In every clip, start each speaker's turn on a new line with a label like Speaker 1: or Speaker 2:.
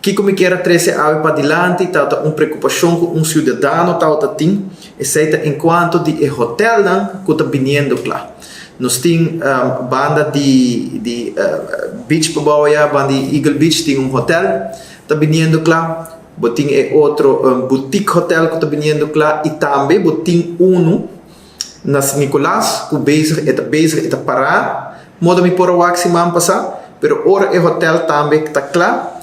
Speaker 1: Kiko mi kier a trese awe padilanti ta un preokupashon ku un siudadano ta tin, esei ta enkuanto di e hotelnan ku ta biniendo kla. Nos tin banda di beach pabou, banda di Eagle Beach tin un hotel ta biniendo kla, bo tin e otro boutique hotel ku ta biniendo kla i tambe bo tin unu na San Nicolas ku bezig, e ta bezig, e ta pará, moda mi por a wak siman pasá, pero ora e hotel tambe ta kla,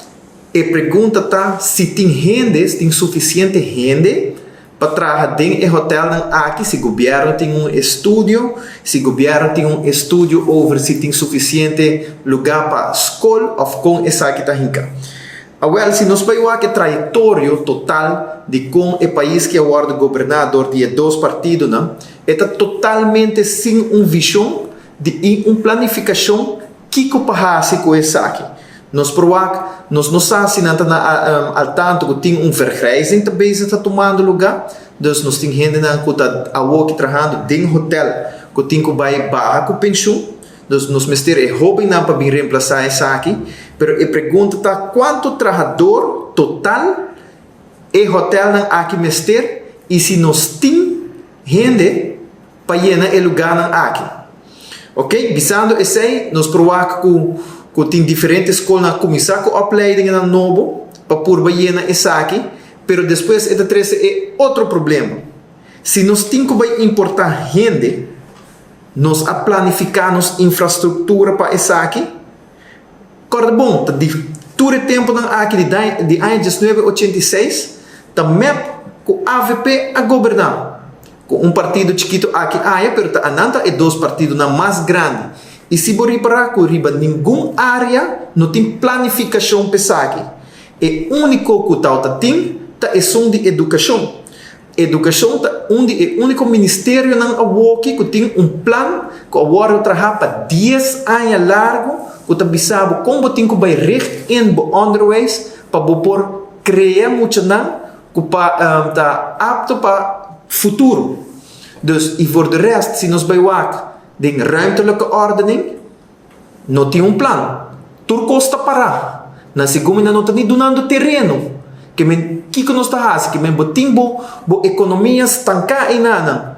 Speaker 1: e pregunta ta si tin hende, si tin sufisiente hende pa traha den e hotelnan aki, si gobièrnu tin un estudio, si gobièrnu tin un estudio over si tin sufisiente lugá pa skol òf kon esaki ta hinká. Awèl, si nos bai wak e trayektoria total di kon e pais ku a wòrdu goberná dor di e dos partidonan, e ta totalmente sin un vishon di un planifikashon kiko pa hasi ku esaki. Nos por wak, nos no sa si nan ta na al tanto ku tin un vergrijzing ta bezig ta tumando lugá, dus nos tin hendenan ku ta awor aki trahando den hotel ku tin ku bai baha ku penshun, dus nos mester e hóbennan pa bin reemplasá esaki, pero e pregunta ta kuantu trahadó total e hotelnan aki mester i si nos tin hende pa yena e lugánan aki. Ok, bisando esei, nos por wak ku tin diferente skolnan kuminsá ku opleidingnan nobo pa purba yena esaki, pero despues e ta trese e otro problema. Si nos tin ku bai importá hende, nos a planifiká nos infrastruktura pa esaki? Kòrda bon, ta di tur e tempunan aki di aña 1986, ta MEP ku AVP a goberná. Ku un partido chikitu aki aya, pero ta nan ta e dos partidonan mas grandi. I si bo ripará ku riba ningun área no tin planifikashon pa esaki. E úniko ku ta tin ta esun di edukashon. Edukashon ta un di e úniko ministerionan awoki ku tin un plan ku a wòrdu trahá pa 10 aña largu ku ta bisa bo kon bo tin ku bai richt in bo onderwijs pa bo por krea muchanan ku pa ta apto pa futuro. Dus i voor de rest, si nos bai wak den ruimtelijke ordening, no tin un plan. Tur kos ta pará. Na segun no ta ni dunando tereno. Ke men kiko nos ta hasi, ke men bo tin bo ekonomia stanká einan.